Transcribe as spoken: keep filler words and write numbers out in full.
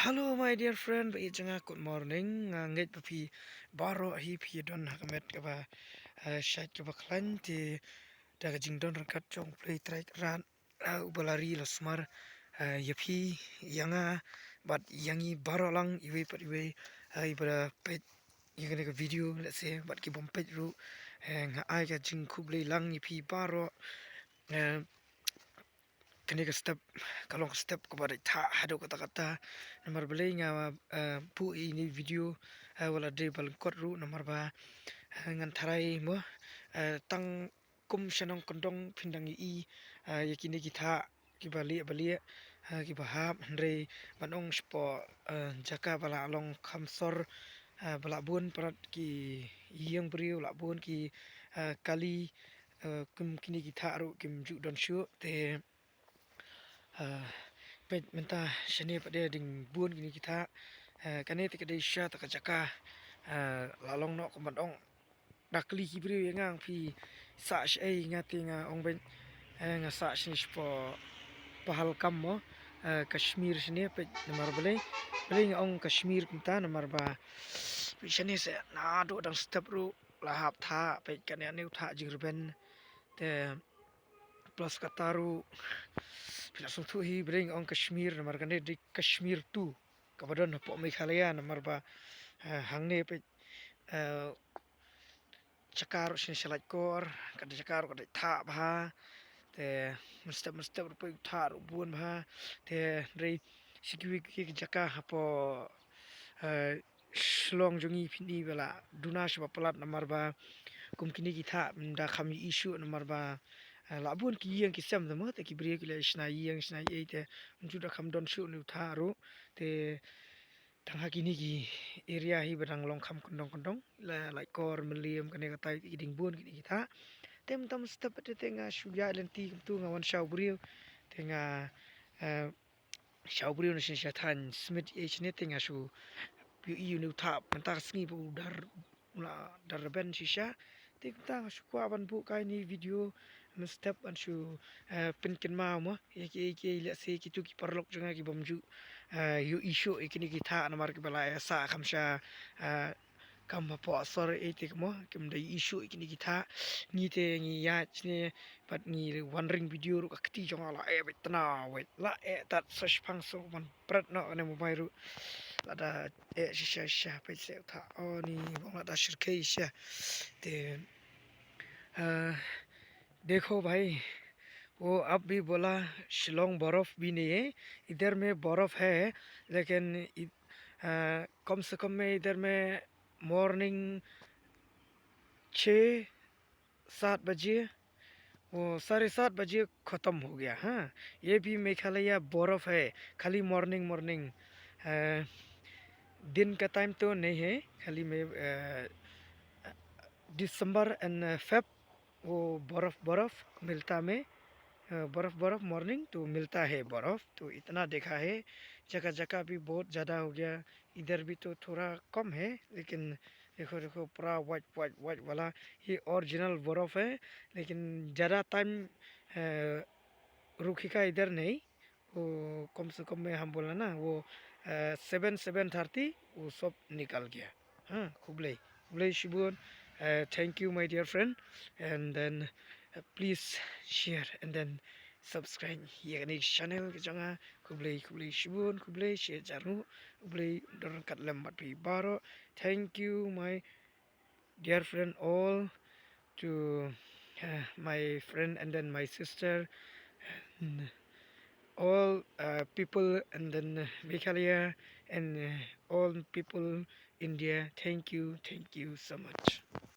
Hello my dear friend, ba ïeit jong nga, good morning. Nga ngeit ba phi baroh hi phi don ha ka met kaba, eh, shait kaba khlaiñ. Te da ka jingdon ryngkat jong U Blei Trai Kynrad, eh, uba la ri la sumar, eh, ïa phi, ïa nga bad ïa ngi baroh lang, iwei pat iwei, eh, iba la peit ïa kane ka video, let's say, bad ki bym peit ruh, eh, nga ai ka jingkhublei lang ïa phi baroh. Eh, kane ka step ka long ka step kaba dei thah haduh katta katta. Namar balei nga, eh, buh ïa ine i video, eh, wat la dei ba lyngkot ruh, namar ba, eh, ngan tharai mo, eh, tang kum shnong kyndong phin dang ïohi, eh, ïa kine ki thah kiba lieh ba lieh, eh, kiba hap, hynrei ban ong shapoh, eh, jaka ba la long kham sor, eh, ba la bun palat ki ïing briew, la bun ki, eh, kali, eh, kum kine ki thah ruh kim ju don shuh. Te, eh, peit mynta shane pat de dang bun kine ki thah. Eh, kane te ka dei sha ta ka jaka, eh, la long noh kumba ong da kylli ki briew ïa nga, phi sah shaei, nga te nga ong beit, eh, nga sah shane shapoh Pahalgam mo, eh, Kashmir shane. Peit namar balei, balei nga ong Kashmir kumta, namar ba peit shane seh naduh dang step ruh la hap thah, peit kane une u thah jingrben. Te plus kata ruh phi la sngewthuh hi balei nga ong Kashmir, namar kane dei Kashmir two kaba don hapoh Meghalaya, namar ba, eh, hangne peit, eh, jaka ruh shane sha Laitkor, ka dei jaka ruh ka dei thah bha. Te mynstep mynstep ruh peit u thah ruh bun bha. Te hynrei sha kiwei kiwei ki jaka hapoh, eh, Shillong jong ngi phin i ba la duna shaba palat, namar ba kum kine ki thah ym da kham ïohi shuh, namar ba, eh, la bun ki ïing ki sem te mo, te ki briew ki la shna ïing shna ei, te ym ju da kham don shuh une u thah ruh. Te tang ha kine ki area hi ba dang long kham kyndong kyndong, la Laitkor, Mylliem, kane katai, te ki dang bun kine ki thah. Te mynta mynstep pat te nga shu ïaid lynti kumtu, nga wan sha u briew, te nga, eh, sha u briew na shane sha thaiñ Smit ei shane, te nga shu ïohi une u thah mynta ka sngi ba u dar, u la dar rben shisha. Te kumta nga shu kwah ban buh kai ine i video mynstep ban shu, eh, pynkynmaw mo ïa kiei kiei, let's say, kitu ki paralok jong nga ki bym ju, eh, ïohi shuh ïa kine ki thah, namar kiba la ïa sah kham sha, eh, kam hapoh sor ei te mo, kim da ïohi shuh ïa kine ki thah. Ngi te ngi ïaid shane bad ngi wan ring video ruh, ka kti jong nga la eh beit tna wei, la eh tat sa shipang so man pret noh kane mobile ruh. Lada eh shisha shisha, peit seh u thah, o ni bong lada shyrkhei shisha. Te, eh, देखो भाई, वो आप भी बोला शिलोंग बर्फ भी नहीं है, इधर में बर्फ है, लेकिन इ-, अ, कम से कम में इधर में मॉर्निंग छः सात बजे, वो साढ़े सात बजे ख़त्म हो गया। हाँ, ये भी मेघालय बर्फ है, खाली मॉर्निंग, मॉर्निंग, अ, दिन का टाइम तो नहीं है, खाली में, अ, दिसंबर एंड फेब वो बर्फ, बर्फ मिलता में, अ, बर्फ, बर्फ मॉर्निंग तो मिलता है बर्फ, तो इतना देखा है। जगह, जगह भी बहुत ज़्यादा हो गया, इधर भी तो थोड़ा कम है, लेकिन देखो, देखो, पूरा व्हाइट, व्हाइट, व्हाइट वाला, ये ओरिजिनल बर्फ है, लेकिन ज़्यादा टाइम, अ, रुकेगा इधर नहीं, वो कम से कम में हम बोला ना, वो, अ, सेवन, सेवन थर्टी वो सब निकल गया। हाँ, khublei, khublei shibun. Uh, thank you, my dear friend. And then, uh, please share and then subscribe ïa kane ka channel ka jong nga. Khublei, khublei shibun, khublei, share jar ruh, khublei, don ryngkat lem bad phi baroh. Thank you, my dear friend all, to, uh, my friend and then my sister, and all, uh, people and then, uh, Meghalaya and, uh, all people India. Thank you, thank you so much.